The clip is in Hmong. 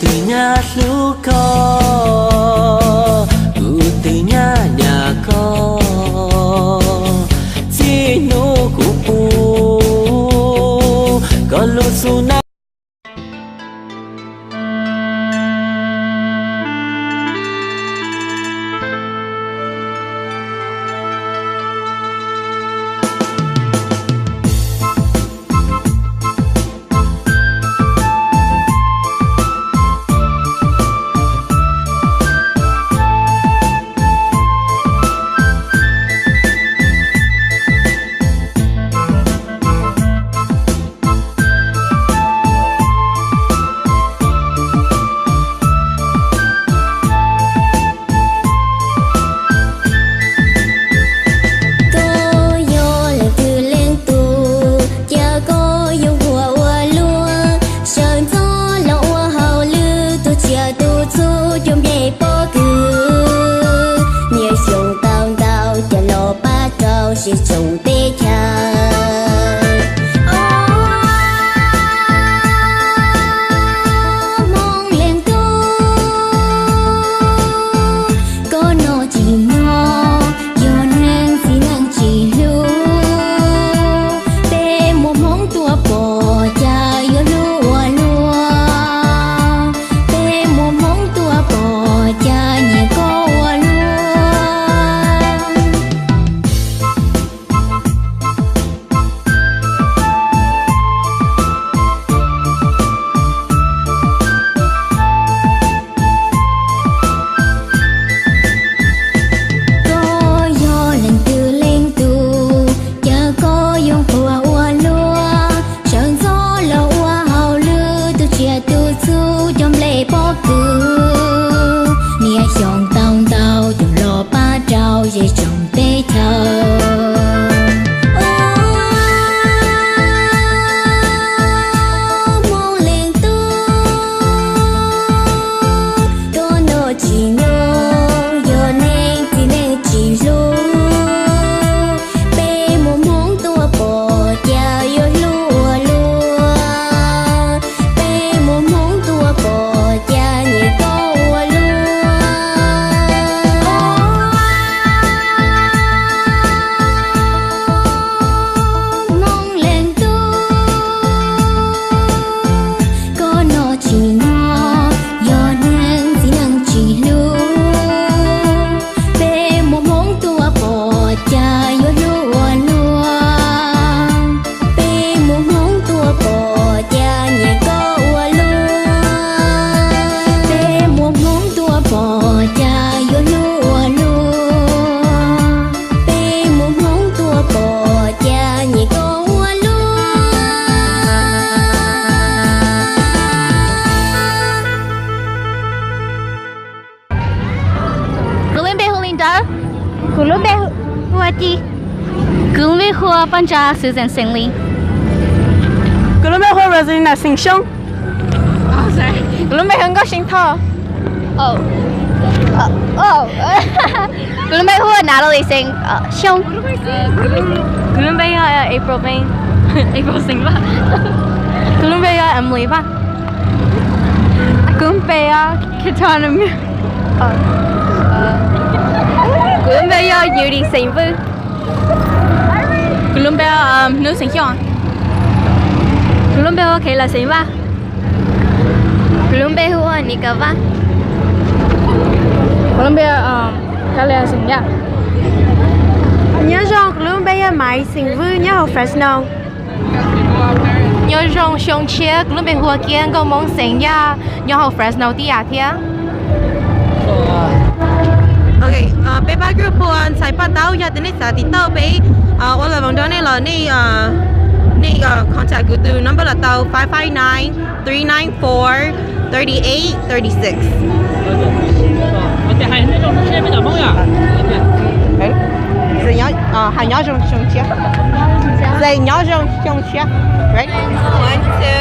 Tus nyab hlub koj, kuv tus nyab nyiam koj, txij hnub kuv pub koj lub xub na. Koj yog leej twg leej tus, cas koj yuav nquag ua luaj, sawv ntxov los ua hauj lwm, tus tsiaj tus txhu cov nplej pob kws, niaj xyoo tau ntau cov los pab rau zej tsoom teb chaws. Hmoob leej tub, koj nom tsis nyob, yog neeg txiv neej tsis hlub, peb muaj hmoob tuaj pom cas yuav hlub ua luaj, peb muaj hmoob tuaj pom cas nyiam koj ua luaj. Koj yog leej twg leej tus, cas koj yuav nquag ua luaj, sawv ntxov los ua hauj lwm, tus tsiaj tus txhu cov nplej pob kws, niaj xyoo tau ntau cov los pab rau zej tsoom teb chaws. Hmoob leej tub, koj nom tsis nyob, yog neeg txiv neej tsis hlub, peb muaj hmoob tuaj pom cas yuav hlub ua luaj, peb muaj hmoob tuaj pom cas nyiam koj ua luaj. Hmoob leej tub, koj nom tsis nyob, yog neeg txiv neej tsis hlub, peb muaj hmoob tuaj pom cas yuav hlub ua luaj, peb muaj hmoob tuaj pom cas nyiam koj ua luaj, peb muaj hmoob tuaj pom cas yuav hlub ua luaj, peb muaj hmoob tuaj pom cas nyiam koj ua luaj. Kuv lub npe hu Linda. Kuv lub npe hu ua Ci. Kuv lub npe hu ua Paj Ntsa Susan Xeem Lis. Kuv lub npe hu ua Rosalina Xeem Xyooj. Kuv lub npe hu Nkauj Xeem Thoj. Kuv lub npe hu ua Natalie Xeem Xyooj. Kuv lub npe yog April Vane. April Xeem Vaj. Kuv lub npe yog Emily Vaj. Kuv lub npe yog Katana Muse. Kuv lub npe yog Yudi Xeem Vwj. Kuv lub npe yog Hnub Xeem Xyooj. Kuv lub npe hu ua Kayla Xeem Vaj. Kuv lub npe hu ua Nika Vaj. Kuv lub npe Kalia Xeem Yaj. Nyob zoo, kuv lub npe yog Maiv Xeem Vwj nyob hauv Fresno. Nyob zoo xyoo tshiab, kuv lub npe hu ua Kiab Nkauj Hmoob Xeem Yaj nyob hauv Fresno tib yam thiab. Peb pab group hu ua Ntxhais Paj Taub, yog tias nej xav tiv tauj peb ua la voos rau nej los nej contact kuv tus number los tau five five nine, three nine four, thirty eight, thirty six. Hais nyob zoo xyoo tshiab. Hais nyob zoo xyoo tshiab. Ready? One, two.